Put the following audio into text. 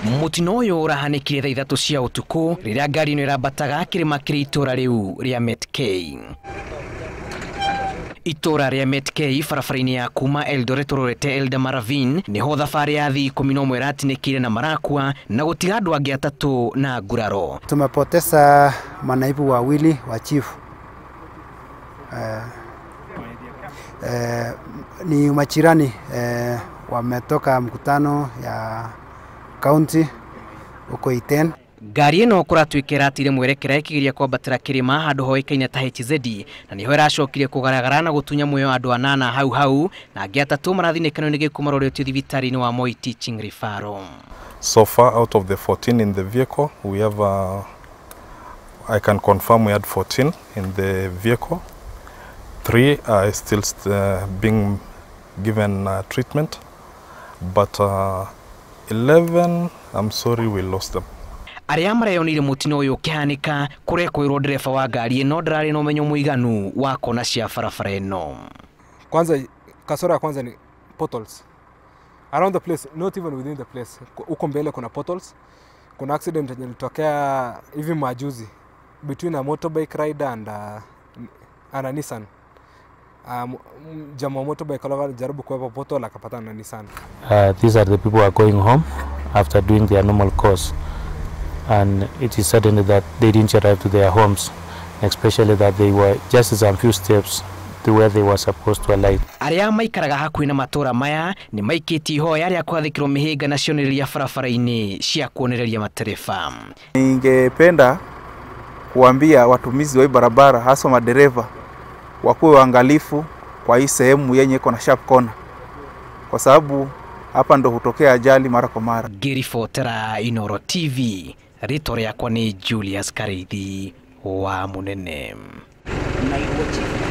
Mũtino ũyũ ũrahanĩkire thaa 3 cia ũtukũ rĩrĩa ngari ĩno ĩrambataga kĩrĩma kĩrĩ itũra rĩu rĩa Metkei. Itũra rĩa Metkei barabara-inĩ ya kuma Eldoret ũrorete Eldama Ravine nĩho thabarĩ ya athii 11 ĩratinĩkire na marakua na gũtiga andũ angĩ 3 na nguraro. Tumepoteza manaibu wawili wa chief. Ni majirani wametoka mkutano ya county huko Iten. Ngari ĩno kũratuĩka ĩratire mwerekera ĩkĩgeria kwambatĩra kĩrĩma handũ hoĩkaine ta HZ na nĩho ĩracokire kũgaragara na gũtunya muoyo andũ 8 hau hau na angĩ 3 marathinĩkanio nĩ gĩkuũ maroretio thibitarĩ-inĩ wa Moi Teaching Referral. So far out of the 14 in the vehicle we have I can confirm we had 14 in the vehicle. 3 are still being given treatment, but 11, I'm sorry, we lost them. Arĩa mareyonire mũtino ũyũ ũkĩhanĩka kũrekwĩrwo ndereba wa ngari ĩno ndararĩ na ũmenyo mũiganu wa kona cia barabara ĩno. Kwanza kasoro ya kwanza ni potholes around the place, not even within the place. Huko mbele kuna potholes. Kuna accident yenye ilitokea hivi majuzi between a motorbike rider and a Nissan. Jamaa motorbike alijaribu kuepa pothole akapatana na Nissan. These are the people who are going home after doing their normal course, and it is certain that they didn't arrive to their homes, especially that they were just some few steps to where they were supposed to alight. Arĩa maikaraga hakuhĩ na matũra maya nĩ maikĩtie ihoya rĩa kwathĩkĩrwo mĩhĩnga na cionereria barabara-inĩ cia kuonereria matereba. Ningependa kuambia watumizi wa barabara hasa madereva wakuwe waangalifu kwa hii sehemu yenye iko na sharp corner, kwa sababu hapa ndo hutokea ajali mara kwa mara. Ngĩribotera Inooro TV, rĩtwa rĩakwa nĩ Julius Karithi wa Munene.